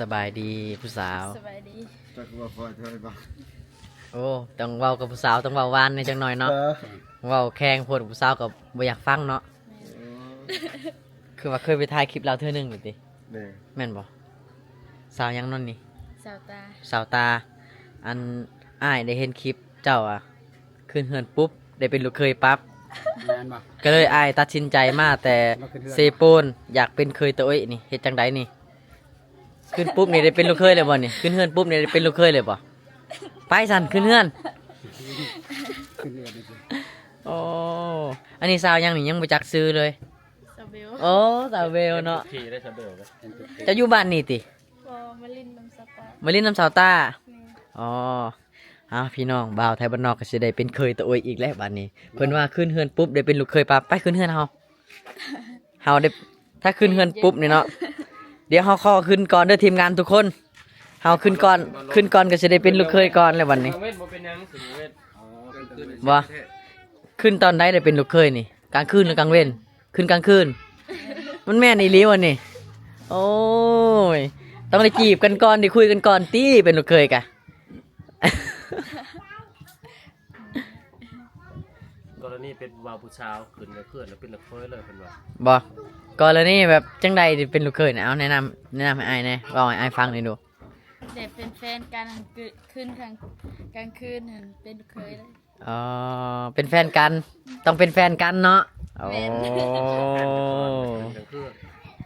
ສະບາຍດີຜູ້ສາວ. ສະບາຍດີ. ຈັກວ່າຄອຍເທົ່າໃດບາດ. ໂອ້ ຕ້ອງເວົ້າກັບຜູ້ສາວ ຕ້ອງເວົ້າຫວານແດ່ຈັກໜ້ອຍເນາະ. ເອີ ເວົ້າແຂງໂພດ ຜູ້ສາວກໍບໍ່ຢາກຟັງເນາະ. ແມ່ນ. ຄືວ່າເຄີຍໄປຖ່າຍຄລິບລາວເທື່ອໜຶ່ງຢູ່ຕິ? ແມ່ນ. ແມ່ນບໍ່? ສາວຫຍັງເນາະນີ້? ສາວຕາ. ສາວຕາ. ອັນ ອ້າຍໄດ້ເຫັນຄລິບເຈົ້າອະ ຂຶ້ນເຮືອນປຸບໄດ້ເປັນລູກເຂີຍປັບ. ແມ່ນບໍ່? ກໍເລີຍອ້າຍຕັດສິນໃຈມາແຕ່ ມາຂຶ້ນເຮືອນ ເຊໂປນ ຢາກເປັນເຂີຍຕາໂອ້ຍນີ້ ເຮັດຈັ່ງໃດນີ້? ຂຶ້ນປຸບນີ້ໄດ້ເປັນລູກເຂີຍເລີຍບໍ່ນີ້? ຂຶ້ນເຮືອນປຸບນີ້ໄດ້ເປັນລູກເຂີຍເລີຍບໍ່? ໄປຊັ້ນ ຂຶ້ນເຮືອນ. ຂຶ້ນເຮືອນ. ໂອ້ ອັນນີ້ສາວຫຍັງນີ້? ຍັງບໍ່ຈັກຊື່ເລີຍ. ສາວເບວ. ໂອ້ ສາວເບວເນາະ. ເຈົ້າຢູ່ບ້ານນີ້ຕິ? ບໍ່ ມາຫຼິ້ນນຳສາວຕາ. ມາຫຼິ້ນນຳສາວຕາ. ແມ່ນ. ອໍ ອ້າວ ພີ່ນ້ອງ ບ່າວໄທບ້ານນອກກໍຊິໄດ້ເປັນເຂີຍຕາໂອ້ຍອີກແລ້ວບາດນີ້. ເພິ່ນວ່າຂຶ້ນເຮືອນປຸບໄດ້ເປັນລູກເຂີຍປັບ. ໄປຂຶ້ນເຮືອນເຮົາ. ເຮົາໄດ້ ຖ້າຂຶ້ນເຮືອນປຸບນີ້ເນາະ ດຽວເຮົາຂໍຂຶ້ນກ່ອນເດີທີມງານທຸກຄົນ. ເຮົາຂຶ້ນກ່ອນ ຂຶ້ນກ່ອນກໍຊິໄດ້ເປັນລູກເຂີຍກ່ອນແລ້ວບັດນີ້. ກາງເວັນບໍ່ເປັນຫຍັງ ຂຶ້ນກາງເວັນ. ບໍ່ ຂຶ້ນຕອນໃດໄດ້ເປັນລູກເຂີຍນີ້? ກາງຄືນຫຼືກາງເວັນ? ຂຶ້ນກາງຄືນ. ມັນແມ່ນອີ່ຫຼີບໍ່ນີ້? ໂອ້ຍ ຕ້ອງໄດ້ຈີບກັນກ່ອນ ໄດ້ຄຸຍກັນກ່ອນຕິ ເປັນລູກເຂີຍກະ. ກໍລະນີເປັນຜູ້ບ່າວຜູ້ສາວ ຂຶ້ນກາງຄືນແລ້ວເປັນລູກເຂີຍເລີຍເພິ່ນວ່າ. ບໍ່ ກໍລະນີແບບຈັ່ງໃດເປັນລູກເຂີຍນະ? ເອົາ ແນະນຳ ແນະນຳໃຫ້ອ້າຍແດ່ ເວົ້າໃຫ້ອ້າຍຟັງແດ່ດູ. ແບບເປັນແຟນກັນ ຄື ຄືນກາງ ກາງຄືນຫັ້ນເປັນລູກເຂີຍເລີຍ. ອໍ ເປັນແຟນກັນ ຕ້ອງເປັນແຟນກັນເນາະ. ແມ່ນ. ໂອ້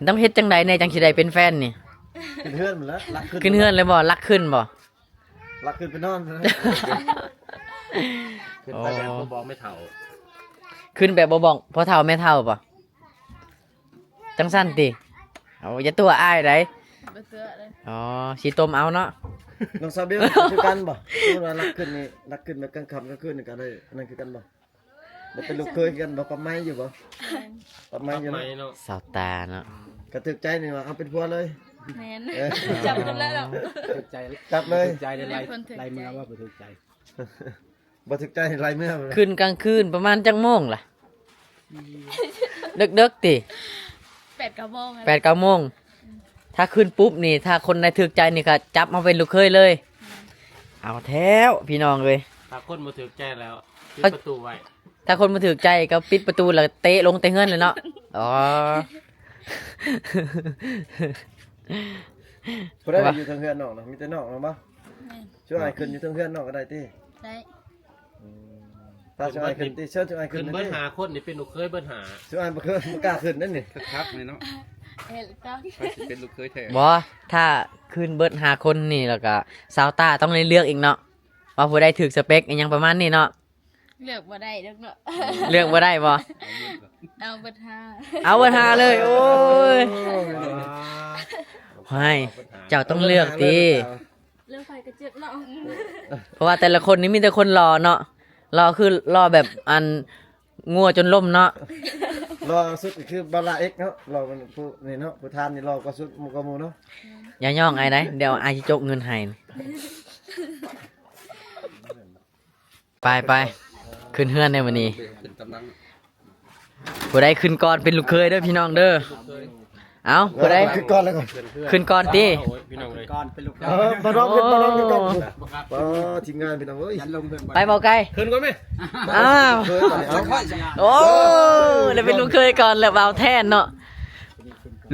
ຕ້ອງເຮັດຈັ່ງໃດແດ່ຈັ່ງຊິໄດ້ເປັນແຟນນີ້? ຂຶ້ນເຮືອນພຸ້ນລະ ລັກຂຶ້ນ. ຂຶ້ນເຮືອນເລີຍບໍ່? ລັກຂຶ້ນບໍ່? ລັກຂຶ້ນໄປນອນ. ຂຶ້ນໄປແບບບໍ່ບອກແມ່ເຖົ້າ. ຂຶ້ນແບບບໍ່ບອກພໍ່ເຖົ້າແມ່ເຖົ້າບໍ່? ຈັ່ງຊັ້ນຕິ? ເອົາ ຢ່າຕົວະອ້າຍໃດ. ບໍ່ຕົວະເລີຍ. ອໍ ຊິຕົ້ມເອົາເນາະ. ນ້ອງສາວເບວຄືກັນບໍ່? ສົມມຸດວ່າລັກຂຶ້ນນີ້ ລັກຂຶ້ນແບບກາງຄ່ຳກາງຄືນນີ້ກໍໄດ້ ອັນນັ້ນຄືກັນບໍ່? ບໍ່ເປັນລູກເຂີຍຄືກັນບໍ່? ປັບໃໝຢູ່ບໍ່? ແມ່ນ. ປັບໃໝຢູ່ເນາະ. ສາວຕາເນາະ ກໍຖືກໃຈນີ້ວ່າເອົາເປັນຜົວເລີຍ. ແມ່ນ. ເອີ ຈັບກັນແລ້ວເນາະ. ຖືກໃຈ ຈັບເລີຍ. ຖືກໃຈໄດ້ໄລ່ ໄລ່ເມືອບໍ່? ບໍ່ຖືກໃຈ ບໍ່ຖືກໃຈໄລ່ເມືອ. ຂຶ້ນກາງຄືນປະມານຈັກໂມງລະ? ເດິກໆຕິ? ແປດເກົ້າໂມງ. ແປດເກົ້າໂມງ. ຖ້າຂຶ້ນປຸບນີ້ ຖ້າຄົນໃດຖືກໃຈນີ້ກໍຈັບມາເປັນລູກເຂີຍເລີຍ. ເອົາແທ້ວ ພີ່ນ້ອງເອີຍ. ຖ້າຄົນບໍ່ຖືກໃຈແລ້ວ ປິດປະຕູໄວ້. ຖ້າຄົນບໍ່ຖືກໃຈກໍປິດປະຕູ ແລ້ວເຕະລົງແຕ່ເຮືອນເລີຍເນາະ. ອໍ ຜູ້ໃດຢູ່ເທິງເຮືອນນ້ອງນະ? ມີແຕ່ນ້ອງນະບໍ່? ແມ່ນ. ຊ່ວຍອ້າຍຂຶ້ນຢູ່ເທິງເຮືອນນ້ອງກໍໄດ້ຕິ? ໄດ້. ອືມ ຖ້າຊ່ວຍອ້າຍຂຶ້ນຕິ? ເຊີນຊ່ວຍອ້າຍຂຶ້ນ. ຂຶ້ນເບິດຫ້າຄົນນີ້ເປັນລູກເຂີຍເບິດຫ້າ. ຊ່ວຍອ້າຍບໍ່ຂຶ້ນ ບໍ່ກ້າຂຶ້ນເດ້ນີ້. ຄັກໆນີ້ເນາະ. ເຮັດຕ້ອງ ໃຜຊິເປັນລູກເຂີຍແທ້? ບໍ່ ຖ້າຂຶ້ນເບິດຫ້າຄົນນີ້ ແລ້ວກໍສາວຕາຕ້ອງໄດ້ເລືອກອີກເນາະ ວ່າຜູ້ໃດຖືກສະເປັກອີ່ຫຍັງປະມານນີ້ເນາະ. ເລືອກບໍ່ໄດ້ດອກເນາະ. ເລືອກບໍ່ໄດ້ບໍ່? ເອົາເບິດຫ້າ. ເອົາເບິດຫ້າເລີຍ. ໂອ້ຍ ໂອ້ຍ ຫ້ວຍ ເຈົ້າຕ້ອງເລືອກຕິ. ເລືອກໃຜກໍເຈັບເນາະ. ເພາະວ່າແຕ່ລະຄົນນີ້ມີແຕ່ຄົນຫຼໍ່ເນາະ. ຫຼໍ່ຄືຫຼໍ່ແບບອັນງົວຈົນລົ້ມເນາະ. ຫຼໍ່ສຸດກໍຄືບາລາເອັກເນາະ. ຫຼໍ່ເປັນຜູ້ນີ້ເນາະ ຜູ້ທ່ານນີ້ຫຼໍ່ກວ່າສຸດໝູ່ກວ່າໝູ່ເນາະ. ຢ່າຍ້ອງອ້າຍໃດ ດຽວອ້າຍຊິຈົກເງິນໃຫ້. ໄປໆ ຂຶ້ນເຮືອນໃນມື້ນີ້ ຂຶ້ນຕຳໜັງ. ຜູ້ໃດຂຶ້ນກ່ອນເປັນລູກເຂີຍເດີພີ່ນ້ອງເດີ. ເອົ້າ ຜູ້ໃດ ຂຶ້ນກ່ອນແລ້ວກໍ ຂຶ້ນກ່ອນຕິ. ໂອ້ຍ ພີ່ນ້ອງເອີຍ ກ່ອນເປັນລູກເຂີຍ. ເອີ ມາລອງຂຶ້ນ ມາລອງຂຶ້ນກ່ອນ. ໂອ້ ໂອ້ ທີມງານພີ່ນ້ອງເອີຍ. ໄປ ເບົາໄກ່ ຂຶ້ນກ່ອນແມະ. ອ້າວ ໂອ້ ແລ້ວເປັນລູກເຂີຍກ່ອນແລ້ວ ບ່າວແທນເນາະ.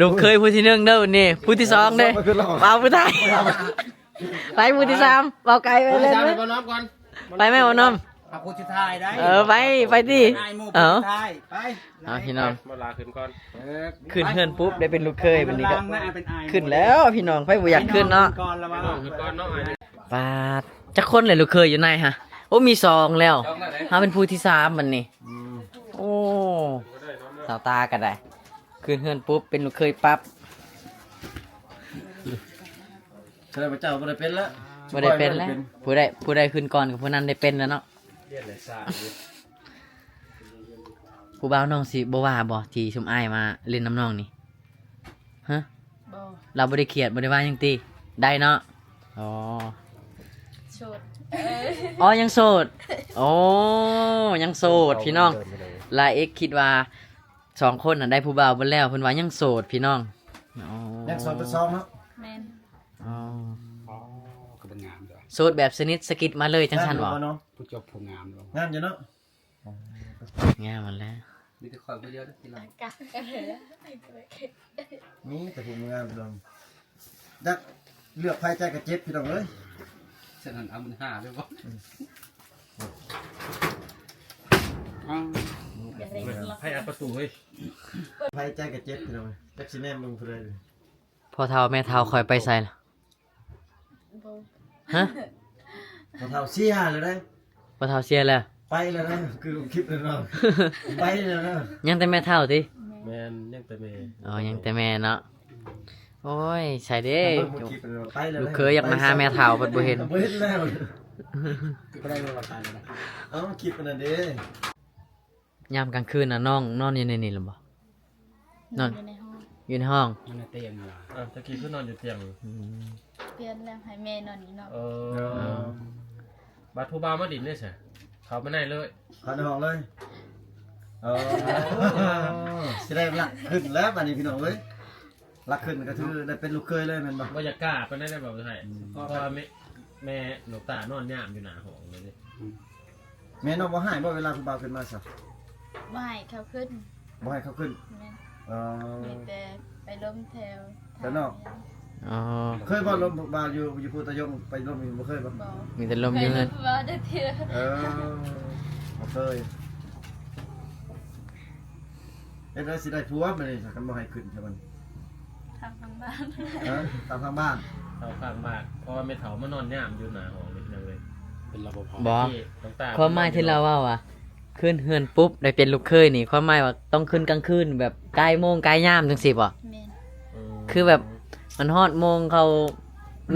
ລູກເຂີຍຜູ້ທີໜຶ່ງເດີນີ້ ຜູ້ທີສອງເດ້ ບ່າວຜູ້ໄທ. ໄປຜູ້ທີສາມ ເບົາໄກ່ໄປເລີຍ. ຜູ້ທີສາມໃຫ້ບ່າວນ້ອມກ່ອນ. ໄປແມ່ບ່າວນ້ອມ. ເອົາຜູ້ສຸດທ້າຍໄດ້. ເອີ ໄປ ໄປຕິ. ອ້າຍໝູ່ຜູ້ສຸດທ້າຍ. ໄປ ເອົາພີ່ນ້ອງ ມາລາຂຶ້ນກ່ອນ. ເອີ ຂຶ້ນເຮືອນປຸບໄດ້ເປັນລູກເຂີຍບັດນີ້ກໍ ຂຶ້ນແລ້ວພີ່ນ້ອງ ໃຜບໍ່ຢາກຂຶ້ນເນາະ. ຂຶ້ນກ່ອນລະວ່າ ຂຶ້ນກ່ອນເນາະ. ປາດ ຈັກຄົນແຫຼະລູກເຂີຍຢູ່ໃນຫະ? ໂອ້ ມີສອງແລ້ວ ເຮົາເປັນຜູ້ທີສາມບັດນີ້. ອືມ ໂອ້ ສາວຕາກໍໄດ້ ຂຶ້ນເຮືອນປຸບເປັນລູກເຂີຍປັບ. ສະແດງວ່າເຈົ້າບໍ່ໄດ້ເປັນລະ. ບໍ່ໄດ້ເປັນແລ້ວ. ຜູ້ໃດ ຜູ້ໃດຂຶ້ນກ່ອນກໍຜູ້ນັ້ນໄດ້ເປັນແລ້ວເນາະ. ຜູ້ບ່າວນ້ອງຊິບໍ່ວ່າບໍ່ ທີ່ຊຸມອ້າຍມາຫຼິ້ນນຳນ້ອງນີ້? ຮະ? ບໍ່. ລາວບໍ່ໄດ້ຄຽດ ບໍ່ໄດ້ວ່າຫຍັງຕິ? ໄດ້ເນາະ. ອໍ ໂສດ. ອໍ ຍັງໂສດ. ໂອ້ ຍັງໂສດພີ່ນ້ອງ. ລາເອັກຄິດວ່າສອງຄົນນັ້ນໄດ້ຜູ້ບ່າວເບິດແລ້ວ ເພິ່ນວ່າຍັງໂສດພີ່ນ້ອງ. ອໍ ຍັງໂສດເປັນສອງເນາະ. ແມ່ນ. ອໍ ກໍເປັນງາມເດີ ໂສດແບບສະໜິດສະກິດມາເລີຍ ຈັ່ງຊັ້ນບໍ່? ງາມຢູ່ບໍ່ເນາະ? ຜູ້ຈົບຜູ້ງາມເນາະ ງາມຢູ່ເນາະ. ອໍ ງາມຫັ້ນແຫຼະ ມີແຕ່ຂ້ອຍຜູ້ດຽວເດີທີ່ລາວ ມີແຕ່ຜູ້ງາມພີ່ນ້ອງ ຈັກເລືອກໃຜໃຈກໍເຈັບພີ່ນ້ອງເອີຍ. ສະນັ້ນເອົາໝື່ນຫ້າເລີຍບໍ່? ໃຜອັດປະຕູເຮີ້ຍ? ໃຜໃຈກໍເຈັບພີ່ນ້ອງເອີຍ ຈັກຊິແນມເບິ່ງຜູ້ໃດ. ພໍ່ເຖົ້າແມ່ເຖົ້າຂ້ອຍໄປໃສລະ? ບໍ່ ຮະ? ພໍ່ເຖົ້າເສຍແລ້ວເດ້. ພໍ່ເຖົ້າເສຍແລ້ວ? ໄປແລ້ວນະ ຄືລົງຄລິບແລ້ວເນາະ ໄປແລ້ວນະ. ຍັງແຕ່ແມ່ເຖົ້າຕິ? ແມ່ນ ຍັງແຕ່ແມ່. ອໍ ຍັງແຕ່ແມ່ເນາະ. ໂອ້ຍ ໃສເດ້ ລູກເຂີຍຢາກມາຫາແມ່ເຖົ້າ ເພິ່ນບໍ່ເຫັນ ບໍ່ເຫັນແລ້ວ. ໄປໄດ້ບໍ່ວ່າຕາຍແລ້ວນະ ເອົ້າ ຄລິບອັນນັ້ນເດ້. ຍາມກາງຄືນນະ ນ້ອງນອນຢູ່ໃນນີ້ລະບໍ່? ນອນຢູ່ໃນຫ້ອງ ຢູ່ໃນຫ້ອງ ນອນໃນຕຽງຫັ້ນລະ. ເອີ ຕະກີ້ຄືນອນຢູ່ຕຽງ. ອືມ ປ່ຽນແລ້ວໃຫ້ແມ່ນອນຢູ່ນອກ. ເອີ ບາດຜູ້ບ່າວມາດິນເດ້ຊະ ເຂົ້າມາໃນເລີຍ ເຂົ້າໃນຫ້ອງເລີຍ. ເອີ ຊິໄດ້ລັກຂຶ້ນແລ້ວບາດນີ້ພີ່ນ້ອງເອີຍ. ລັກຂຶ້ນກໍຄືໄດ້ເປັນລູກເຂີຍເລີຍແມ່ນບໍ່? ບໍ່ຢາກກ້າປານໃດໄດ໋ບອກໃຫ້ ອືມ ເພາະວ່າແມ່ ແມ່ນ້ອງຕານອນຍາມຢູ່ໜ້າຫ້ອງເລີຍເດ້. ອືມ ແມ່ນ້ອງບໍ່ຮ້າຍບໍ່ເວລາຜູ້ບ່າວຂຶ້ນມາຊະ? ບໍ່ໃຫ້ເຂົາຂຶ້ນ ບໍ່ໃຫ້ເຂົາຂຶ້ນ. ແມ່ນ ເອີ ມີແຕ່ໄປລົມແຖວ ແຖວນອກ. ອໍ ເຄີຍບໍ່ລົມຜູ້ບ່າວຢູ່ ຢູ່ພູຕາຍົງ ໄປລົມຢູ່ບໍ່ເຄີຍບໍ່? ບໍ່ ມີແຕ່ລົມຢູ່ເຮືອນ ບໍ່ໄດ້ເທື່ອ. ເອີ ບໍ່ເຄີຍ. ເຮັດໃດຊິໄດ້ຜົວບາດນີ້ ຄັນບໍ່ໃຫ້ຂຶ້ນຊະມັນ ຖາມທາງບ້ານ. ຮະ? ຖາມທາງບ້ານ ຖາມທາງບ້ານ ເພາະວ່າແມ່ເຖົ້າມານອນຍາມຢູ່ໜ້າຫ້ອງນີ້ພີ່ນ້ອງເອີຍ ເປັນ ລປພ. ບໍ່ ຄວາມໝາຍທີ່ລາວເວົ້າວ່າ ຂຶ້ນເຮືອນປຸບໄດ້ເປັນລູກເຂີຍນີ້ ຄວາມໝາຍວ່າຕ້ອງຂຶ້ນກາງຄືນ ແບບກາຍໂມງກາຍຍາມຈັ່ງຊີ້ບໍ່? ແມ່ນ ອືມ ຄືແບບ ມັນຮອດໂມງເຂົາ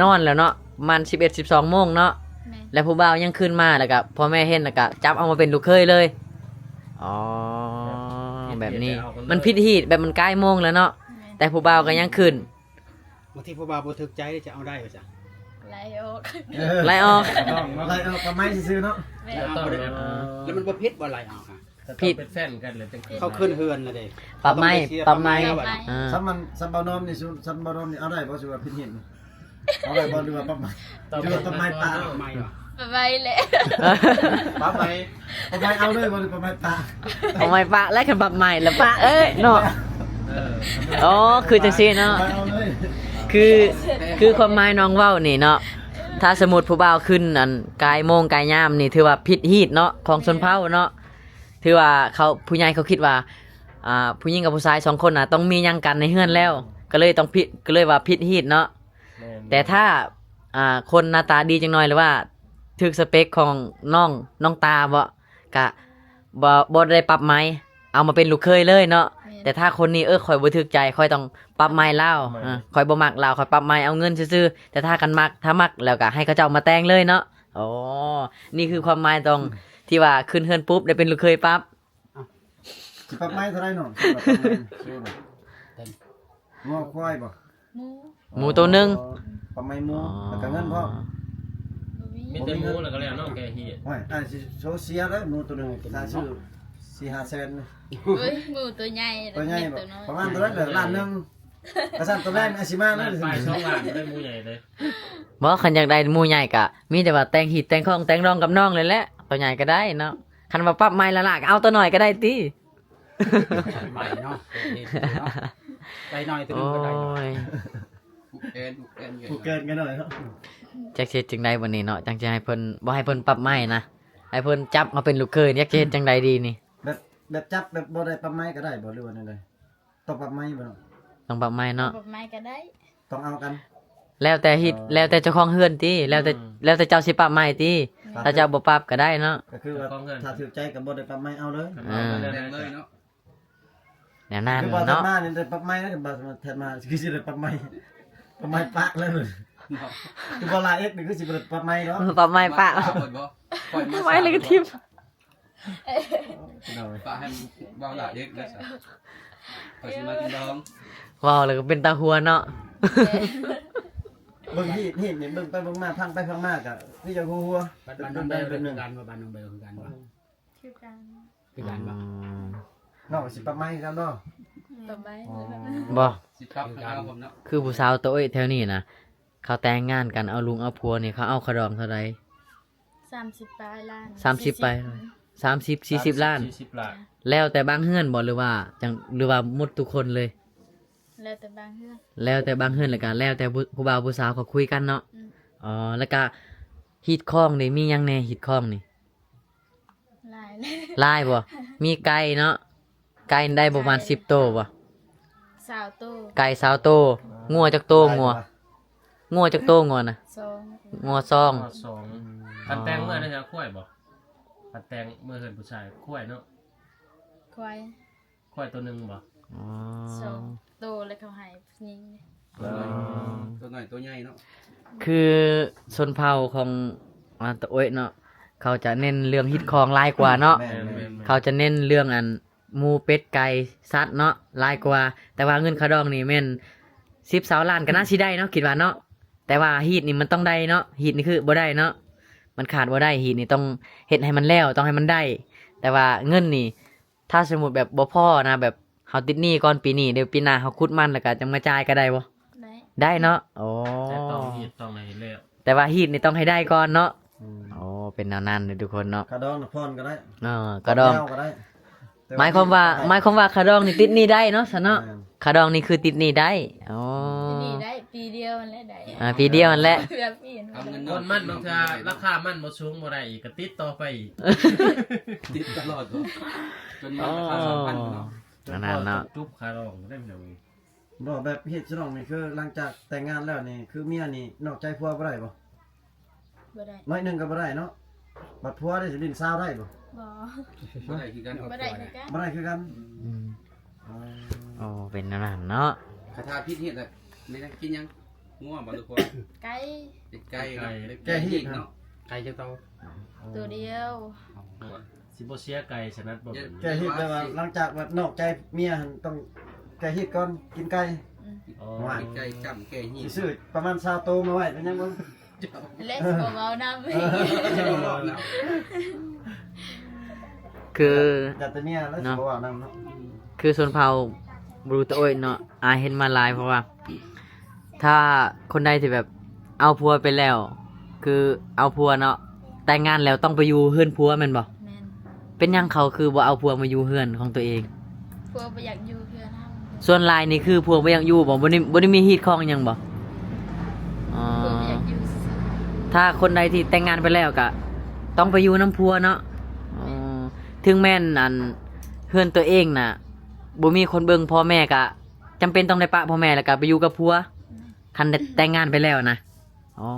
ນອນແລ້ວເນາະ ປະມານສິບເອັດ ສິບສອງໂມງເນາະ. ແມ່ນ ແລ້ວຜູ້ບ່າວຍັງຄືນມາ ແລ້ວກະພໍ່ແມ່ເຫັນ ແລ້ວກະຈັບເອົາມາເປັນລູກເຂີຍເລີຍ. ອໍ ແບບນີ້ ມັນຜິດຮີດ ແບບມັນກາຍໂມງແລ້ວເນາະ. ແມ່ນ ແຕ່ຜູ້ບ່າວກໍຍັງຂຶ້ນ ບາງທີຜູ້ບ່າວບໍ່ຖືກໃຈຈະເອົາໄດ້ບໍ່ຈະ? ໄລ່ອອກ ເອີ ໄລ່ອອກ ໄລ່ອອກປະໄມ້ຊື່ໆເນາະ. ແມ່ນ ແລ້ວຕ້ອງ ເອີ ແລ້ວມັນບໍ່ຜິດບໍ່ໄລ່ອອກ? ຜິດ ເປັນແຟນກັນແລ້ວຈັ່ງ ເຂົາຂຶ້ນເຮືອນແລ້ວເດ້ ປັບໃໝ ປັບໃໝ. ເອີ ສ່ຳມັນ ສ່ຳເບົານອມນີ້ ສ່ຳເບົານອມນີ້ເອົາໄດ້ບໍ່? ຊື່ວ່າຜິດຮີດນີ້ ເອົາໄດ້ບໍ່ ຫຼືວ່າປັບໃໝ ຫຼືວ່າປັບໃໝປະ? ປັບໃໝແຫຼະ ປັບໃໝ ປັບໃໝເອົາເລີຍບໍ່ ຫຼືປັບໃໝປະ? ປັບໃໝປະແລ້ວ ຄັນປັບໃໝແລ້ວປະເອີຍເນາະ. ເອີ ອໍ ຄືຈັ່ງຊີ້ເນາະ ເອົາເລີຍ ຄື ຄືຄວາມໝາຍນ້ອງເວົ້ານີ້ເນາະ ຖ້າສົມມຸດຜູ້ບ່າວຂຶ້ນອັນກາຍໂມງກາຍຍາມນີ້ ຖືວ່າຜິດຮີດເນາະ ຂອງຊົນເຜົ່າເນາະ. ຖືວ່າເຂົາ ຜູ້ໃຫຍ່ເຂົາຄິດວ່າ ອ່າ ຜູ້ຍິງກັບຜູ້ຊາຍສອງຄົນນະ ຕ້ອງມີຫຍັງກັນໃນເຮືອນແລ້ວ ກໍເລີຍຕ້ອງຜິດ ກໍເລີຍວ່າຜິດຮີດເນາະ. ແມ່ນ ແຕ່ຖ້າ ອ່າ ຄົນໜ້າຕາດີຈັກໜ້ອຍ ຫຼືວ່າຖືກສະເປັກຂອງນ້ອງ ນ້ອງຕາເບາະ ກະບໍ່ ບໍ່ໄດ້ປັບໃໝ ເອົາມາເປັນລູກເຂີຍເລີຍເນາະ. ແມ່ນ ແຕ່ຖ້າຄົນນີ້ ເອີ ຂ້ອຍບໍ່ຖືກໃຈ ຂ້ອຍຕ້ອງປັບໃໝລາວ ປະມານ ອ່າ ຂ້ອຍບໍ່ມັກລາວ ຂ້ອຍປັບໃໝເອົາເງິນຊື່ໆ ແຕ່ຖ້າຄັນມັກ ຖ້າມັກແລ້ວກໍໃຫ້ເຂົາເຈົ້າມາແຕ່ງເລີຍເນາະ. ອໍ ນີ້ຄືຄວາມໝາຍຕ້ອງ ອືມ ທີ່ວ່າຂຶ້ນເຮືອນປຸບໄດ້ເປັນລູກເຂີຍປັບ. ເອົ້າ ຊິປັບໃໝເທົ່າໃດນ້ອງ? ຊິປັບໃໝ ງໍຄວາຍບໍ່? ໝູ ໝູໂຕໜຶ່ງ. ອໍ ປັບໃໝໝູ ອໍ ແລ້ວກໍເງິນພ້ອມ. ບໍ່ມີ ມີແຕ່ໝູແລ້ວກໍແລ້ວເນາະ ແກະຮີດ. ໂອ້ຍ ອ້າຍຊິໂຊເຊຍເດີ ໝູໂຕໜຶ່ງ ຄ່າຊື້ສີ່ຫ້າແສນ. ໂອ້ຍ ໝູໂຕໃຫຍ່ ໂຕໃຫຍ່ ແລ້ວກໍມີໂຕນ້ອຍ ປະມານເທົ່າໃດລະ? ລ້ານໜຶ່ງ. ກະຊັ້ນໂຕແລກອາຊິມາເລີຍ ລ້ານປາຍສອງລ້ານ ບໍ່ໄດ້ໝູໃຫຍ່ເລີຍ. ບໍ່ ຄັນຢາກໄດ້ໝູໃຫຍ່ກະມີແຕ່ວ່າແຕ່ງຮີດແຕ່ງຄອງແຕ່ງດອງກັບນ້ອງເລີຍແຫຼະ ໂຕໃຫຍ່ກໍໄດ້ເນາະ. ຄັນວ່າປັບໃໝລ້າໆ ກໍເອົາໂຕນ້ອຍກໍໄດ້ຕິ. ໃໝ່ເນາະ ໃສ່ໜ້ອຍໂຕໜຶ່ງກໍໄດ້. ໂອ້ຍ ຜູກແຂນ ຜູກແຂນ ຜູກແຂນກັນໜ້ອຍເນາະ. ຈັກຊິເຮັດຈັ່ງໃດບັດນີ້ເນາະ ຈັ່ງຊິໃຫ້ເພິ່ນ ບໍ່ໃຫ້ເພິ່ນປັບໃໝນະ ໃຫ້ເພິ່ນຈັບມາເປັນລູກເຂີຍ ຈັກຊິເຮັດຈັ່ງໃດດີນີ້? ແບບ ແບບຈັບແບບບໍ່ໄດ້ປັບໃໝກໍໄດ້ບໍ່ ຫຼືວ່າແນວໃດ? ຕ້ອງປັບໃໝບໍ່ເນາະ? ຕ້ອງປັບໃໝເນາະ ປັບໃໝກໍໄດ້ ຕ້ອງເອົາກັນ. ແລ້ວແຕ່ຮີດ ເອີ ແລ້ວແຕ່ເຈົ້າຂອງເຮືອນຕິ ແລ້ວແຕ່ ອືມ ແລ້ວແຕ່ເຈົ້າຊິປັບໃໝຕິ. ຖ້າເຈົ້າບໍ່ປັບກໍໄດ້ເນາະ ກໍຄືວ່າ ເຈົ້າຂອງເຮືອນ ຖ້າຖືກໃຈກໍບໍ່ໄດ້ປັບໃໝ ເອົາເລີຍ. ເອີ ແນວນັ້ນເນາະ ຄືວ່າຖັດມານີ້ໄດ້ປັບໃໝແລ້ວ ແຕ່ວ່າຖັດມາຄືຊິໄດ້ປັບໃໝ ປັບໃໝປະແລ້ວ. ຄືບໍ່ລາເອັກນີ້ຄືຊິບໍ່ໄດ້ປັບໃໝເນາະ ປັບໃໝປະ ປັບໃໝແລ້ວກໍຖິ້ມ. ປະໃຫ້ເວົ້າຫຼາຍເດັກເດີ ຂ້ອຍຊິມາກິນດອງ. ເວົ້າແລ້ວກໍເປັນຕາຫົວເນາະ. ເບິ່ງຮີດ ຮີດນີ້ ເບິ່ງໄປເບິ່ງມາ ຟັງໄປຟັງມາກໍຄືຢາກຫົວໆ. ບ້ານ ບ້ານນ້ອງເບວຄືກັນບໍ່? ບ້ານນ້ອງເບວຄືກັນບໍ່? ຄືກັນ ຄືກັນບໍ່? ອືມ ນ້ອງກໍຊິປັບໃໝຄືກັນບໍ່? ປັບໃໝ ອໍ ບໍ່ ຊິປັບຄືກັນ ຄືຜູ້ສາວໂຕເອີຍແຖວນີ້ນະ ເຂົາແຕ່ງງານກັນ ເອົາລູກເອົາຜົວນີ້ ເຂົາເອົາຄ່າດອງເທົ່າໃດ? ສາມສິບປາຍລ້ານ ສາມສິບປາຍ ສີ່ສິບ ສາມສິບ ສີ່ສິບລ້ານ ສາມສິບ ສີ່ສິບລ້ານ. ແລ້ວແຕ່ບາງເຮືອນບໍ່ ຫຼືວ່າຈັ່ງ ຫຼືວ່າໝົດທຸກຄົນເລີຍ? ແລ້ວແຕ່ບາງເຮືອນ ແລ້ວແຕ່ບາງເຮືອນ ແລ້ວກະແລ້ວແຕ່ຜູ້ ຜູ້ບ່າວຜູ້ສາວເຂົາຄຸຍກັນເນາະ. ອືມ ອໍ ແລ້ວກະຮີດຄອງນີ້ມີຫຍັງແດ່? ຮີດຄອງນີ້ ຫຼາຍ ຫຼາຍບໍ່? ມີໄກ່ເນາະ ໄກ່ໄດ້ປະມານສິບໂຕບໍ່? ຊາວໂຕ ໄກ່ຊາວໂຕ. ງົວຈັກໂຕ? ງົວ ງົວຈັກໂຕ? ງົວນະ ສອງ ງົວສອງ ສອງ. ອືມ ຄັນແຕ່ງເມືອໄດ້ເທື່ອຄວາຍບໍ່? ຄັນແຕ່ງເມືອເຮືອນຜູ້ຊາຍ ຄວາຍເນາະ ຄວາຍ ຄວາຍໂຕໜຶ່ງບໍ່? ອໍ ສອງໂຕ ແລ້ວເຂົາໃຫ້ຜູ້ຍິງ. ອໍ ໂຕນ້ອຍໂຕໃຫຍ່ເນາະ. ຄືຊົນເຜົ່າຂອງ ອາ ຕາໂອ້ຍເນາະ ເຂົາຈະເນັ້ນເລື່ອງຮີດຄອງຫຼາຍກວ່າເນາະ. ແມ່ນໆໆ ເຂົາຈະເນັ້ນເລື່ອງອັນ ໝູ ເປັດ ໄກ່ ສັດເນາະ ຫຼາຍກວ່າ. ແຕ່ວ່າເງິນຄ່າດອງນີ້ແມ່ນສິບຊາວລ້ານກໍໜ້າຊິໄດ້ເນາະ ຄິດວ່າເນາະ. ແຕ່ວ່າຮີດນີ້ມັນຕ້ອງໄດ້ເນາະ ຮີດນີ້ຄືບໍ່ໄດ້ເນາະ ມັນຂາດບໍ່ໄດ້. ຮີດນີ້ຕ້ອງເຮັດໃຫ້ມັນແລ້ວ ຕ້ອງໃຫ້ມັນໄດ້. ແຕ່ວ່າເງິນນີ້ ຖ້າສົມມຸດແບບບໍ່ພໍນະ ແບບເຮົາຕິດໜີ້ກ່ອນປີນີ້ ດຽວປີໜ້າເຮົາຂຸດມັນແລ້ວກໍຈັ່ງມາຈ່າຍກໍໄດ້ບໍ່? ໄດ້ ໄດ້ເນາະ. ໂອ້ ແຕ່ຕ້ອງຮີດ ຕ້ອງໃຫ້ແລ້ວ ແຕ່ວ່າຮີດນີ້ຕ້ອງໃຫ້ໄດ້ກ່ອນເນາະ. ອືມ ໂອ້ ເປັນແນວນັ້ນເດີທຸກຄົນເນາະ. ຄ່າດອງນະຜ່ອນກໍໄດ້ ເອີ ຄ່າດອງ ຜ່ອນຍາວກໍໄດ້. ໝາຍຄວາມວ່າ ໝາຍຄວາມວ່າຄ່າດອງນີ້ຕິດໜີ້ໄດ້ເນາະ ຊະເນາະ. ແມ່ນ ຄ່າດອງນີ້ຄືຕິດໜີ້ໄດ້. ອໍ ຕິດໜີ້ໄດ້ປີດຽວຫັ້ນແຫຼະໄດ້. ອ່າ ປີດຽວຫັ້ນແຫຼະ ເພື່ອປີນ ເອົາເງິນ ຄົນມັນບາງເທື່ອລາຄາມັນບໍ່ສູງບໍ່ໄດ້ອີກ ກໍຕິດຕໍ່ໄປອີກ ຕິດຕະຫຼອດ ຈົນມັນລາຄາສອງພັນເນາະ. ອໍ ອັນນັ້ນເນາະ ຈົບຄ່າດອງໄດ້ພີ່ນ້ອງ. ບໍ່ ແບບເຮັດສະໜອງນີ້ ຄືຫຼັງຈາກແຕ່ງງານແລ້ວນີ້ ຄືເມຍນີ້ນອກໃຈຜົວບໍ່ໄດ້ບໍ່? ບໍ່ໄດ້ ໜ້ອຍໜຶ່ງກໍບໍ່ໄດ້ເນາະ. ບັດຜົວໄດ້ຊິຫຼິ້ນສາວໄດ້ບໍ່? ບໍ່ ບໍ່ໄດ້ຄືກັນ ບໍ່ໄດ້ຄືກັນ ບໍ່ໄດ້ຄືກັນ. ອືມ ອໍ ອໍ ເປັນແນວນັ້ນເນາະ. ຄັນຖ້າຜິດເຮັດລະ ແມ່ນຫຍັງ ກິນຫຍັງ? ງົວບໍ່ ຫຼືຄວາຍ? ໄກ່ ເປັນໄກ່ເນາະ ໄກ່ ແກ້ຮີດເນາະ. ໄກ່ຈັກໂຕ? ໂຕດຽວ. ຊິບໍ່ເສຍໄກ່ສະນັດບໍ່? ແກ້ຮີດແປວ່າຫຼັງຈາກແບບນອກໃຈເມຍຫັ້ນ ຕ້ອງແກ້ຮີດກ່ອນ ກິນໄກ່. ອືມ ອໍ ກິນໄກ່ຈ້ຳແກ້ຮີດ ຊິຊື້ປະມານຊາວໂຕມາໄວ້ເປັນຫຍັງບໍ່? ແລະ ຊິບໍ່ເວົ້ານຳ ເອີ ຊິບໍ່ເວົ້ານຳ ຄື ຢ້ານແຕ່ເມຍແລ້ວຊິບໍ່ເວົ້ານຳເນາະ. ຄືຊົນເຜົ່າບຣູຕາໂອ້ຍເນາະ ອາຍເຫັນມາຫຼາຍ ເພາະວ່າ ຖ້າຄົນໃດທີ່ແບບເອົາຜົວໄປແລ້ວ ຄືເອົາຜົວເນາະ ແຕ່ງງານແລ້ວຕ້ອງໄປຢູ່ເຮືອນຜົວແມ່ນບໍ່? ແມ່ນ. ເປັນຫຍັງເຂົາຄືບໍ່ເອົາຜົວມາຢູ່ເຮືອນຂອງຕົວເອງ? ຜົວບໍ່ຢາກຢູ່ເຮືອນເຮົາ. ສ່ວນຫຼາຍນີ້ຄືຜົວບໍ່ຢາກຢູ່ບໍ່? ບໍ່ໄດ້ ບໍ່ໄດ້ມີຮີດຄອງຫຍັງບໍ່? ອໍ ຜົວບໍ່ຢາກຢູ່ຊື່ໆ. ຖ້າຄົນໃດທີ່ແຕ່ງງານໄປແລ້ວກະຕ້ອງໄປຢູ່ນຳຜົວເນາະ. ແມ່ນ. ອໍ ເຖິງແມ່ນ ອັນ ເຮືອນຕົວເອງນະ ບໍ່ມີຄົນເບິ່ງ ພໍ່ແມ່ກະ ຈຳເປັນຕ້ອງໄດ້ປະພໍ່ແມ່ ແລ້ວກໍໄປຢູ່ກັບຜົວ ແມ່ນ ຄັນໄດ້ແຕ່ງງານໄປແລ້ວນະ. ອໍ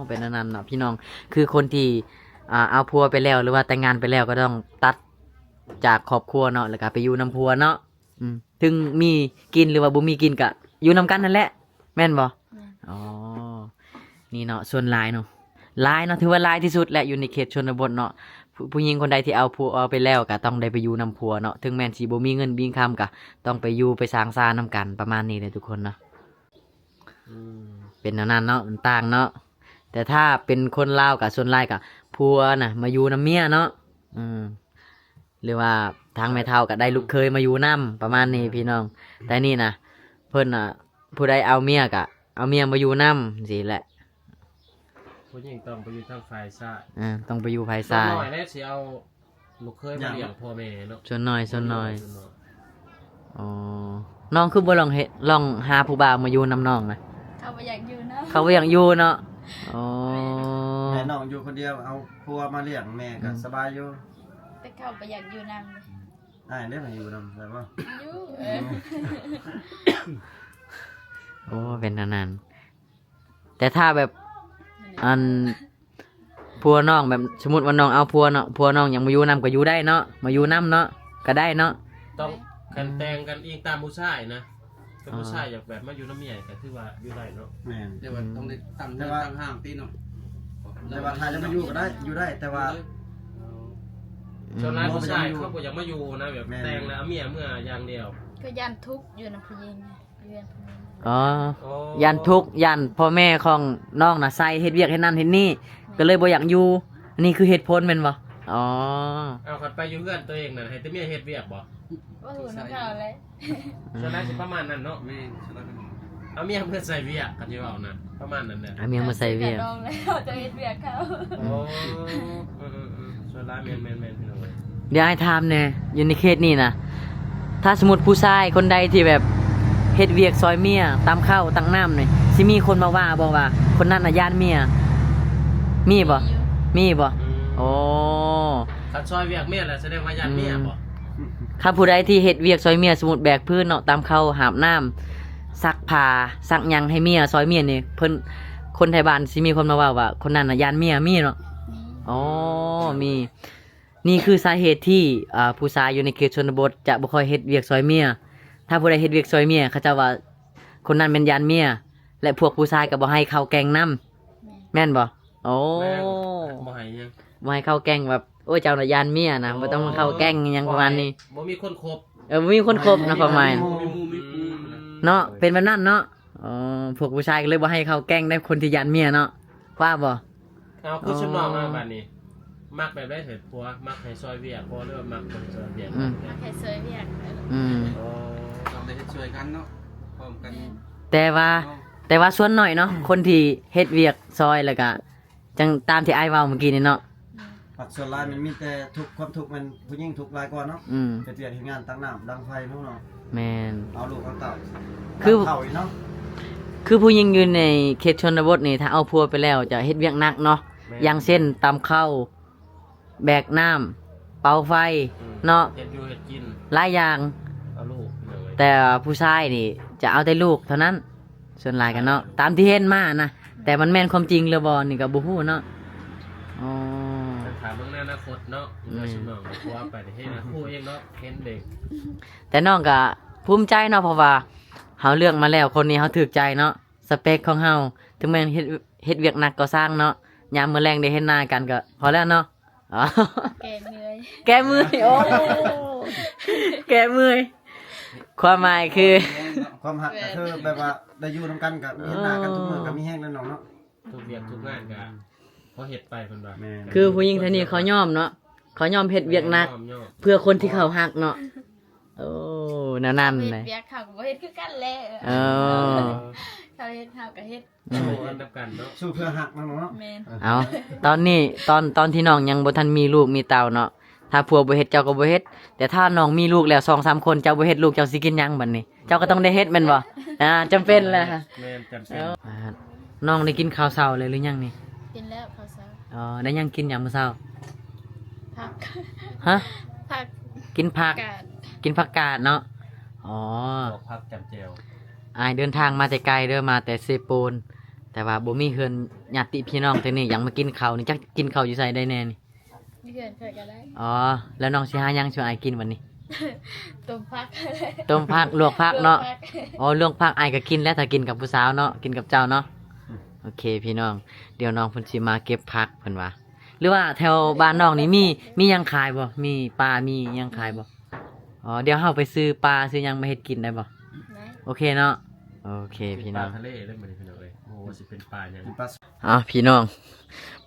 ເປັນອັນນັ້ນເນາະພີ່ນ້ອງ ຄືຄົນທີ່ ອ່າ ເອົາຜົວໄປແລ້ວ ຫຼືວ່າແຕ່ງງານໄປແລ້ວ ກໍຕ້ອງຕັດຈາກຄອບຄົວເນາະ ແລ້ວກໍໄປຢູ່ນຳຜົວເນາະ. ອືມ ເຖິງມີກິນ ຫຼືວ່າບໍ່ມີກິນ ກໍຢູ່ນຳກັນຫັ້ນແຫຼະ ແມ່ນບໍ່? ແມ່ນ. ອໍ ນີ້ເນາະ ສ່ວນຫຼາຍເນາະ ຫຼາຍເນາະ ຖືວ່າຫຼາຍທີ່ສຸດແຫຼະ ຢູ່ໃນເຂດຊົນນະບົດເນາະ ຜູ້ ຜູ້ຍິງຄົນໃດທີ່ເອົາຜົວໄປແລ້ວ ກໍຕ້ອງໄດ້ໄປຢູ່ນຳຜົວເນາະ ເຖິງແມ່ນຊິບໍ່ມີເງິນມີຄຳ ກໍຕ້ອງໄປຢູ່ໄປສ້າງສານຳກັນ ປະມານນີ້ເດ້ທຸກຄົນເນາະ. ອືມ ເປັນແນວນັ້ນເນາະ ມັນຕ່າງເນາະ. ແຕ່ຖ້າເປັນຄົນລາວ ກໍສ່ວນຫຼາຍກໍຜົວນະມາຢູ່ນຳເມຍເນາະ. ອືມ ຫຼືວ່າທາງແມ່ເຖົ້າກໍໄດ້ລູກເຂີຍມາຢູ່ນຳ ປະມານນີ້ພີ່ນ້ອງ. ແຕ່ນີ້ນະ ເພິ່ນນະ ຜູ້ໃດເອົາເມຍກະເອົາເມຍມາຢູ່ນຳ ຈັ່ງຊີ້ແຫຼະ. ຜູ້ຍິງຕ້ອງໄປຢູ່ທາງຝ່າຍຊ້າຍ ເອີ ຕ້ອງໄປຢູ່ຝ່າຍຊ້າຍ. ສ່ວນນ້ອຍແຫຼະຊິເອົາລູກເຂີຍມາລ້ຽງພໍ່ແມ່ເນາະ. ສ່ວນນ້ອຍ ສ່ວນນ້ອຍ. ອໍ ນ້ອງຄືບໍ່ລອງເຮັດ ລອງຫາຜູ້ບ່າວມາຢູ່ນຳນ້ອງນະ? ເຂົາບໍ່ຢາກຢູ່ນຳ. ເຂົາບໍ່ຢາກຢູ່ເນາະ. ອໍ ແມ່ນ້ອງຢູ່ຄົນດຽວ ເອົາຜົວມາລ້ຽງແມ່ກໍ ອືມ ສະບາຍຢູ່. ແຕ່ເຂົາບໍ່ຢາກຢູ່ນຳ. ອ້າຍເດ້ມາຢູ່ນຳໄດ້ບໍ່? ຢູ່ ເອີ. ໂອ້ ເປັນອັນນັ້ນ ແຕ່ຖ້າແບບ ອັນ ຜົວນ້ອງ ແບບສົມມຸດວ່ານ້ອງເອົາຜົວເນາະ ຜົວນ້ອງຢາກມາຢູ່ນຳກໍຢູ່ໄດ້ເນາະ ມາຢູ່ນຳເນາະ ກໍໄດ້ເນາະ. ຕ້ອງ ຄັນແຕ່ງກັນອີງຕາມຜູ້ຊາຍນະ ຄັນຜູ້ຊາຍຢາກແບບມາຢູ່ນຳເມຍກໍຖືວ່າຢູ່ໄດ້ເນາະ. ແມ່ນ ແຕ່ວ່າຕ້ອງໄດ້ຕັ້ງເຮືອນຕັ້ງຮ່າງຕິເນາະ. ແຕ່ວ່າຖ້າຈະມາຢູ່ກໍໄດ້ ຢູ່ໄດ້ ແຕ່ວ່າ ສ່ວນຫຼາຍຜູ້ຊາຍເຂົາບໍ່ຢາກມາຢູ່ນະ ແບບແຕ່ງແລ້ວເອົາເມຍເມືອຢ່າງດຽວ ກໍຢ້ານທຸກຢູ່ນຳຜູ້ຍິງ. ອໍ ຢ້ານທຸກ ຢ້ານພໍ່ແມ່ຂອງນ້ອງນະໃສ່ເຮັດວຽກເຮັດນັ້ນເຮັດນີ້ ກໍເລີຍບໍ່ຢາກຢູ່. ອັນນີ້ຄືເຫດຜົນແມ່ນບໍ່? ອໍ ເອົາ ຄັນໄປຢູ່ເຮືອນຕົວເອງນັ້ນ ໃຫ້ແຕ່ເມຍເຮັດວຽກບໍ່? ບໍ່ຮູ້ນຳເຂົາແຫຼະ. ສ່ວນຫຼາຍຊິປະມານນັ້ນເນາະ. ແມ່ນ ສ່ວນຫຼາຍເປັນ ເອົາເມຍມາໃສ່ວຽກ ຄັນຊິເວົ້ານະ ປະມານນັ້ນແຫຼະ ເອົາເມຍມາໃສ່ວຽກ ເຂົາເຈົ້າເຮັດວຽກເຂົາ ໂອ້ ເອີໆໆ ສ່ວນຫຼາຍແມ່ນໆໆ ພີ່ນ້ອງເອີຍ. ດຽວອ້າຍຖາມແດ່ ຢູ່ໃນເຂດນີ້ນະ ຖ້າສົມມຸດຜູ້ຊາຍຄົນໃດທີ່ແບບເຮັດວຽກຊ່ອຍເມຍ ຕຳເຂົ້າ ຕັກນ້ຳນີ້ ຊິມີຄົນມາວ່າບໍ່ວ່າຄົນນັ້ນນະຢ້ານເມຍ? ມີບໍ່? ມີຢູ່ ມີບໍ່? ອືມ ໂອ້ ຄັນຊ່ອຍວຽກເມຍແລ້ວສະແດງວ່າຢ້ານເມຍບໍ່? ອືມ ຄັນຜູ້ໃດທີ່ເຮັດວຽກຊ່ອຍເມຍ ສົມມຸດແບກພື້ນເນາະ ຕຳເຂົ້າ ຫາບນ້ຳ ຊັກຜ້າ ຊັກຫຍັງໃຫ້ເມຍ ຊ່ອຍເມຍນີ້ ເພິ່ນ ຄົນໄທບ້ານຊິມີຄົນມາເວົ້າວ່າຄົນນັ້ນນະຢ້ານເມຍ ມີເນາະ? ມີ ອໍ ມີ. ນີ້ຄືສາເຫດທີ່ ອ່າ ຜູ້ຊາຍຢູ່ໃນເຂດຊົນນະບົດຈະບໍ່ຄ່ອຍເຮັດວຽກຊ່ອຍເມຍ. ຖ້າຜູ້ໃດເຮັດວຽກຊ່ອຍເມຍ ເຂົາເຈົ້າວ່າຄົນນັ້ນແມ່ນຢ້ານເມຍ ແລະ ພວກຜູ້ຊາຍກໍບໍ່ໃຫ້ເຂົ້າແກ່ງນຳ ແມ່ນ ແມ່ນບໍ່? ໂອ້ ແມ່ນ ບໍ່ໃຫ້ຫຍັງ ບໍ່ໃຫ້ເຂົ້າແກ່ງ ແບບ ໂອ້ຍ ເຈົ້ານະຢ້ານເມຍນະ ອໍ ບໍ່ຕ້ອງມາເຂົ້າແກ່ງຫຍັງປະມານນີ້ ບໍ່ໃຫ້ ບໍ່ມີຄົນຄົບ ເອີ ບໍ່ມີຄົນຄົບນະ ຄວາມໝາຍ ບໍ່ມີໝູ່ມີຄູ່ນະ ເນາະ ເປັນແບບນັ້ນເນາະ. ອໍ ພວກຜູ້ຊາຍກໍເລີຍບໍ່ໃຫ້ເຂົ້າແກ່ງໃນຄົນທີ່ຢ້ານເມຍເນາະ ວ່າບໍ່? ເອົາ ຄື ອໍ ຊຸມນ້ອງເຮົາບາດນີ້ ມັກແບບໃດເຖິງຜົວ ມັກໃຫ້ຊ່ອຍວຽກບໍ່ ຫຼືວ່າມັກບໍ່ໃຫ້ຊ່ອຍວຽກ? ອືມ ມັກໃຫ້ຊ່ອຍວຽກ. ອືມ ອໍ ຕ້ອງໄດ້ເຮັດຊ່ວຍກັນເນາະ ພ້ອມກັນ ແມ່ນ ແຕ່ວ່າ ເນາະ ແຕ່ວ່າສ່ວນໜ້ອຍເນາະ ອືມ ຄົນທີ່ເຮັດວຽກຊ່ອຍ ແລ້ວກະຈັ່ງຕາມທີ່ອ້າຍເວົ້າມື້ກີ້ນີ້ເນາະ ແມ່ນ ພາກສ່ວນຫຼາຍມັນມີແຕ່ທຸກ ຄວາມທຸກແມ່ນຜູ້ຍິງທຸກຫຼາຍກວ່າເນາະ. ອືມ ເຮັດວຽກເຮັດງານ ຕັກນ້ຳ ດັງໄຟເນາະ ແມ່ນ ເອົາລູກເອົາເຕົ້າ ແມ່ນ ຄື ເອົາເຂົ້າອີກເນາະ ຄືຜູ້ຍິງຢູ່ໃນເຂດຊົນນະບົດນີ້ ຖ້າເອົາຜົວໄປແລ້ວຈະເຮັດວຽກໜັກເນາະ ແມ່ນ ຢ່າງເຊັ່ນ ຕຳເຂົ້າ ແບກນ້ຳ ເປົ່າໄຟ ອືມ ເນາະ ເຮັດຢູ່ເຮັດກິນ ຫຼາຍຢ່າງ ເອົາລູກ ແຕ່ຜູ້ຊາຍນີ້ຈະເອົາແຕ່ລູກເທົ່ານັ້ນ ສ່ວນຫຼາຍກໍເນາະ ຕາມທີ່ເຫັນມານະ ແຕ່ມັນແມ່ນຄວາມຈິງຫຼືບໍ່ນີ້ກໍບໍ່ຮູ້ເນາະ. ອໍ ຕ້ອງຖາມເບິ່ງໃນອະນາຄົດເນາະ ແມ່ນ ວ່າຊິນ້ອງໄດ້ຜົວໄປນີ້ ເຮັດໃຫ້ຮູ້ເອງເນາະ ເຫັນເດ້. ແຕ່ນ້ອງກໍພູມໃຈເນາະ ເພາະວ່າເຮົາເລືອກມາແລ້ວ ຄົນນີ້ເຮົາຖືກໃຈເນາະ ສະເປັກຂອງເຮົາ ເຖິງແມ່ນເຮັດ ເຮັດວຽກໜັກກໍຊ່າງເນາະ ຍາມມື້ແລງໄດ້ເຫັນໜ້າກັນກໍພໍແລ້ວເນາະ. ອໍ ແກ້ເມື່ອຍ ແກ້ເມື່ອຍ ໂອ້ ແກ້ເມື່ອຍ ຄວາມໝາຍຄື ຄວາມຮັກກໍຄືແບບວ່າໄດ້ຢູ່ນຳກັນກໍມີເຫັນໜ້າກັນທຸກມື້ກໍມີແຮງແລ້ວເນາະ ເນາະ ທຸກວຽກທຸກງານກໍພໍເຮັດໄປເພິ່ນວ່າ ແມ່ນ ຄືຜູ້ຍິງທ່ານນີ້ເຂົາຍອມເນາະ ເຂົາຍອມເຮັດວຽກໜັກ ຍອມ ຍອມ ເພື່ອຄົນທີ່ເຂົາຮັກເນາະ. ໂອ້ ແນວນັ້ນ ເຂົາເຮັດວຽກເຂົາກໍບໍ່ເຮັດຄືກັນແຫຼະ ເອີ ເຂົາເຮັດເຮົາກໍເຮັດ ອືມ ສູ້ກັນນຳກັນເນາະ ສູ້ເພື່ອຮັກນຳເນາະ ແມ່ນ ເອົາ ຕອນນີ້ ຕອນ ຕອນທີ່ນ້ອງຍັງບໍ່ທັນມີລູກມີເຕົ້າເນາະ ຖ້າຜົວບໍ່ເຮັດເຈົ້າກໍບໍ່ເຮັດ ແຕ່ຖ້ານ້ອງມີລູກແລ້ວສອງສາມຄົນ ເຈົ້າບໍ່ເຮັດ ລູກເຈົ້າຊິກິນຫຍັງບັດນີ້? ເຈົ້າກໍຕ້ອງໄດ້ເຮັດແມ່ນບໍ່? ອ່າ ຈຳເປັນແຫຼະ ແມ່ນ ຈຳເປັນ ເອີ ນ້ອງໄດ້ກິນເຂົ້າເຊົ້າແລ້ວຫຼືຍັງນີ້? ກິນແລ້ວເຂົ້າເຊົ້າ ອໍ ໄດ້ຫຍັງກິນຫຍັງມື້ເຊົ້າ? ຜັກ ຮະ? ຜັກ ກິນຜັກ ກາດ ກິນຜັກກາດເນາະ ອໍ ລວກຜັກຈ້ຳແຈ່ວ ອ້າຍເດີນທາງມາແຕ່ໄກເດີ ມາແຕ່ເຊໂປນ ແຕ່ວ່າບໍ່ມີເຮືອນຍາດຕິພີ່ນ້ອງແຖວນີ້ ຢາກມາກິນເຂົ້ານີ້ ຈັກກິນເຂົ້າຢູ່ໃສໄດ້ແດ່ນີ້? ຢູ່ເຮືອນຂ້ອຍກໍໄດ້ ອໍ ແລ້ວນ້ອງຊິຫາຫຍັງສູ່ອ້າຍກິນບັດນີ້? ຕົ້ມຜັກ ຕົ້ມຜັກ ລວກຜັກເນາະ ລວກຜັກ ອໍ ລວກຜັກ ອ້າຍກໍກິນແລ້ວ ຖ້າກິນກັບຜູ້ສາວເນາະ ກິນກັບເຈົ້າເນາະ ໂອເຄພີ່ນ້ອງ ດຽວນ້ອງເພິ່ນຊິມາເກັບຜັກເພິ່ນວ່າ ຫຼືວ່າແຖວບ້ານນ້ອງນີ້ມີ ມີຫຍັງຂາຍບໍ່? ມີປາ ມີຫຍັງຂາຍບໍ່? ອໍ ດຽວເຮົາໄປຊື້ປາຊື້ຫຍັງມາເຮັດກິນໄດ້ບໍ່? ໄດ້ ໂອເຄເນາະ ໂອເຄພີ່ນ້ອງ ປາທະເລເດ້ມື້ນີ້ພີ່ນ້ອງເອີຍ ບໍ່ວ່າຊິເປັນປາຫຍັງ ເອົາພີ່ນ້ອງ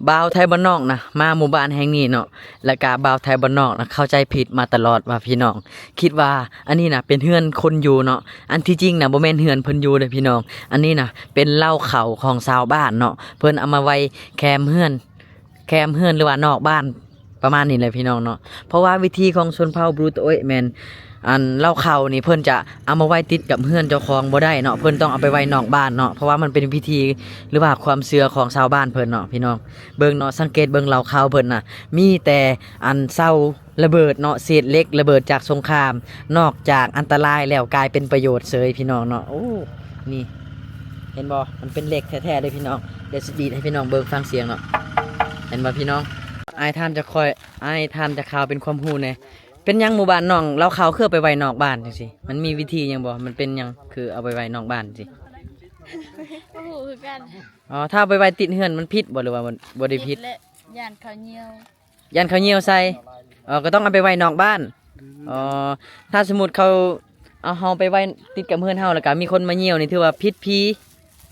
ບ່າວໄທບ້ານນອກນະ ມາໝູ່ບ້ານແຫ່ງນີ້ເນາະ ແລ້ວກະບ່າວໄທບ້ານນອກນະ ເຂົ້າໃຈຜິດມາຕະຫຼອດວ່າພີ່ນ້ອງ ຄິດວ່າອັນນີ້ນະເປັນເຮືອນຄົນຢູ່ເນາະ ອັນທີ່ຈິງນະບໍ່ແມ່ນເຮືອນເພິ່ນຢູ່ເດ້ພີ່ນ້ອງ ອັນນີ້ນະເປັນເລົ້າເຂົ້າຂອງຊາວບ້ານເນາະ ເພິ່ນເອົາມາໄວ້ແຄມເຮືອນ ແຄມເຮືອນ ຫຼືວ່ານອກບ້ານ ປະມານນີ້ແຫຼະພີ່ນ້ອງເນາະ ເພາະວ່າວິຖີຂອງຊົນເຜົ່າບຣູໂຕເອຍແມ່ນ ອັນເລົ້າເຂົ້ານີ້ເພິ່ນຈະເອົາມາໄວ້ຕິດກັບເຮືອນເຈົ້າຂອງບໍ່ໄດ້ເນາະ ເພິ່ນຕ້ອງເອົາໄປໄວ້ນອກບ້ານເນາະ ເພາະວ່າມັນເປັນວິຖີ ຫຼືວ່າຄວາມເຊື່ອຂອງຊາວບ້ານເພິ່ນເນາະ ພີ່ນ້ອງເບິ່ງເນາະ ສັງເກດເບິ່ງເລົ້າເຂົ້າເພິ່ນນະ ມີແຕ່ອັນເສົາລະເບີດເນາະ ເສດເຫຼັກລະເບີດຈາກສົງຄາມ ນອກຈາກອັນຕະລາຍແລ້ວກາຍເປັນປະໂຫຍດເສີຍພີ່ນ້ອງເນາະ ໂອ້ ນີ້ ເຫັນບໍ່? ມັນເປັນເຫຼັກແທ້ໆເດ້ພີ່ນ້ອງ ດຽວຊິດີດໃຫ້ພີ່ນ້ອງເບິ່ງຟັງສຽງເນາະ ເຫັນບໍ່ພີ່ນ້ອງ? ອ້າຍຖາມຈາກຂ້ອຍ ອ້າຍຖາມຈາກຂ່າວເປັນຄວາມຮູ້ແດ່ ເປັນຫຍັງໝູ່ບ້ານນ້ອງເລົ້າເຂົ້າຄືເອົາໄປໄວ້ນອກບ້ານຈັ່ງຊີ້? ມັນມີວິທີຫຍັງບໍ່? ມັນເປັນຫຍັງຄືເອົາໄປໄວ້ນອກບ້ານຈັ່ງຊີ້? ບໍ່ຮູ້ຄືກັນ ອໍ ຖ້າເອົາໄປໄວ້ຕິດເຮືອນມັນຜິດບໍ່ ຫຼືວ່າບໍ່ ບໍ່ໄດ້ຜິດ? ຜິດແຫຼະ ຢ້ານເຂົາຍ່ຽວ ຢ້ານເຂົາຍ່ຽວໃສ່ ອໍ ກໍຕ້ອງເອົາໄປໄວ້ນອກບ້ານ ອໍ ຖ້າສົມມຸດເຂົາເອົາເຮົາໄປໄວ້ຕິດກັບເຮືອນເຮົາ ແລ້ວກະມີຄົນມາຍ່ຽວນີ້ຖືວ່າຜິດຜີ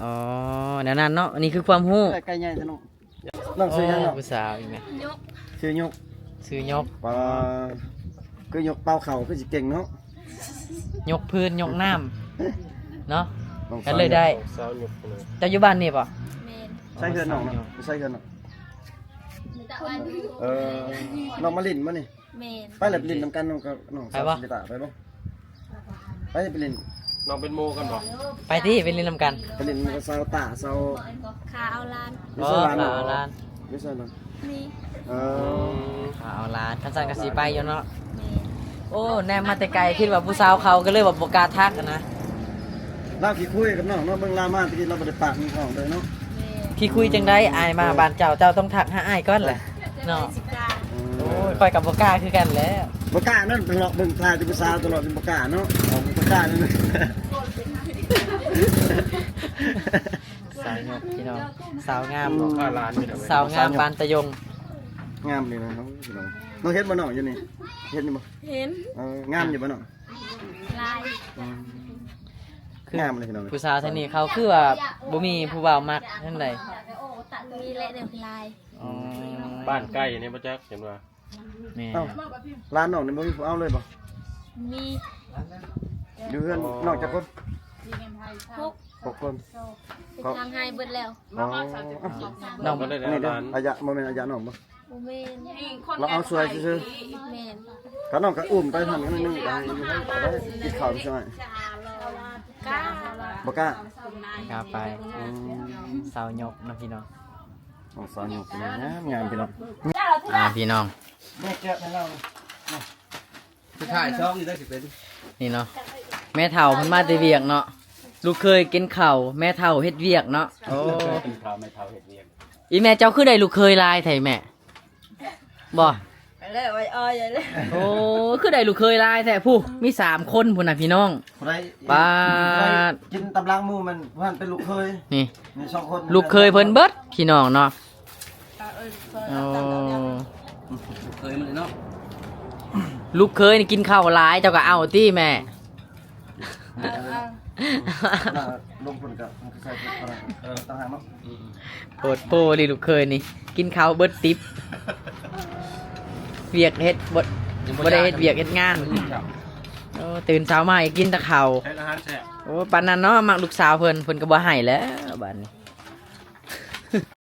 ອໍ ແນວນັ້ນເນາະ ອັນນີ້ຄືຄວາມຮູ້ ໄກ່ໃຫຍ່ແທ້ເນາະ ນ້ອງຊື່ຫຍັງເນາະ? ຜູ້ສາວອີກແມ່ ຊື່ຍົກ ຊື່ຍົກ ປາ ຄືຍົກເປົາເຂົ້າຄືຊິເກັ່ງເນາະ ຍົກພື້ນຍົກນ້ຳເນາະ ກໍເລີຍໄດ້ ສາວຍົກເລີຍ. ເຈົ້າຢູ່ບ້ານນີ້ບໍ່? ແມ່ນ. ໃສ່ເຮືອນນ້ອງເນາະ ໃສ່ເຮືອນນ້ອງ. ເອີ ນ້ອງມາຫຼິ້ນບໍ່ນີ້? ແມ່ນ. ໄປແລ້ວໄປຫຼິ້ນນຳກັນນ້ອງກັບນ້ອງສາວ ໄປບໍ່? ສິລິຕາ ໄປບໍ່? ໄປ ໄປຫຼິ້ນ ນ້ອງເປັນໂມກັນບໍ່? ໄປຕິ ໄປຫຼິ້ນນຳກັນ ໄປຫຼິ້ນກັບສາວຕາ ສາວ ຂ້າເອົາຫຼານ ຢູ່ໃສຫຼານ? ຂ້າເອົາຫຼານ ຢູ່ໃສຫຼານ? ນີ້ ເອີ ຂ້າເອົາຫຼານ ຄັນຊັ້ນກໍຊິໄປຢູ່ເນາະ. ແມ່ນ. ໂອ້ ແນມມາແຕ່ໄກ ຄິດວ່າຜູ້ສາວເຂົາ ກໍເລີຍວ່າບໍ່ກ້າທັກຫັ້ນນະ. ລາວຂີ້ຄຸຍກັບນ້ອງເນາະ ເບິ່ງລາວມາແຕ່ກີ້ລາວບໍ່ໄດ້ປາກມີນ້ອງເລີຍເນາະ. ແມ່ນ. ຂີ້ຄຸຍຈັ່ງໃດ ອ້າຍມາບ້ານເຈົ້າ ເຈົ້າຕ້ອງທັກຫາອ້າຍກ່ອນແຫຼະເນາະ. ໂອ້ຍ ຂ້ອຍກໍບໍ່ກ້າຄືກັນແຫຼະ. ບໍ່ກ້ານັ້ນ ເລາະເບິ່ງຖ່າຍແຕ່ຜູ້ສາວຕະຫຼອດ ບໍ່ກ້າເນາະ ບໍ່ກ້ານັ້ນ. ສາວຍົກພີ່ນ້ອງ ສາວງາມ ສາວງາມບ້ານຕາຍົງ ງາມດີນະພີ່ນ້ອງ. ນ້ອງເຫັນບໍ່ນ້ອງຢູ່ນີ້? ເຫັນຢູ່ບໍ່? ເຫັນ. ເອີ ງາມຢູ່ບໍ່ນ້ອງ? ຫຼາຍ. ອືມ ຄືງາມເລີຍພີ່ນ້ອງ. ຜູ້ສາວທາງນີ້ເຂົາຄືວ່າບໍ່ມີຜູ້ບ່າວມັກຈັ່ງໃດ? ມີແຫຼະ ແຕ່ຫຼາຍ. ອໍ ບ້ານໃກ້ນີ້ບໍ່ຈັກ ເຫັນວ່າ. ແມ່ນ. ເອົ້າ ຫຼານນ້ອງນີ້ບໍ່ມີຜູ້ເອົາເລີຍບໍ່? ມີ. ຢູ່ເຮືອນນ້ອງຈັກຄົນ? ຫົກ. ຫົກຄົນ. ໄປທາງໃຫ້ເບິດແລ້ວ. ອໍ ນ້ອງ ອັນນີ້ເດ້ ອາຍະ ບໍ່ແມ່ນອາຍະນ້ອງບໍ່? ບໍ່ແມ່ນ. ລາວເອົາຊ່ວຍຊື່ໆ. ແມ່ນ. ກະນ້ອງກະອຸ້ມໄປຫັ້ນໜ້ອຍໜຶ່ງ ກະໃຫ້ຢູ່ໃຫ້ ກິນເຂົ້າຊ່ວຍ. ບໍ່ກ້າ. ບໍ່ກ້າ. ກ້າໄປ. ອືມ ສາວຍົກເນາະພີ່ນ້ອງ. ໂອ້ ສາວຍົກງາມໆ ພີ່ນ້ອງ. ອ່າ ພີ່ນ້ອງ ແມ່ແກະໃຫ້ລາວ ສຸດທ້າຍຊອງນີ້ໄດ້ຊິເປັນ ນີ້ເນາະ. ແມ່ເຖົ້າເພິ່ນມາແຕ່ວຽກເນາະ ລູກເຂີຍກິນເຂົ້າ ແມ່ເຖົ້າເຮັດວຽກເນາະ. ໂອ້ ກິນເຂົ້າ ແມ່ເຖົ້າເຮັດວຽກ. ອີແມ່ເຈົ້າຄືໄດ້ລູກເຂີຍຫຼາຍແທ້ແມ່? ບໍ່ ແລ້ວອ້ອຍໆ ແລ້ວ. ໂອ້ ຄືໄດ້ລູກເຂີຍຫຼາຍແທ້ ຜູ້ມີສາມຄົນພຸ້ນນະພີ່ນ້ອງ. ຜູ້ໃດ ປາດ ກິນຕາມຫຼັງໝູ່ແມ່ນຜູ້ນັ້ນເປັນລູກເຂີຍ. ນີ້ ມີສອງຄົນ ລູກເຂີຍເພິ່ນເບິດພີ່ນ້ອງເນາະ. ໂອ້ ລູກເຂີຍມັນເນາະ ລູກເຂີຍນີ້ກິນເຂົ້າຫຼາຍ ເຈົ້າກໍເອົາຕິແມ່. ເອີ ເອີ ລົງພຸ້ນກໍໃສ່ ເອີ ຕ່າງຫາກເນາະ. ໂພດໂພອີ່ຫຼີລູກເຂີຍນີ້ ກິນເຂົ້າເບິດຕິບ ວຽກເຮັດບໍ່ ບໍ່ໄດ້ເຮັດວຽກເຮັດງານ. ໂອ້ ຕື່ນເຊົ້າມາກໍກິນແຕ່ເຂົ້າ. ເຮັດອາຫານແຊບ. ໂອ້ ປານນັ້ນເນາະ ມັກລູກສາວເພິ່ນ ເພິ່ນກໍບໍ່ໃຫ້ແລ້ວບາດນີ້.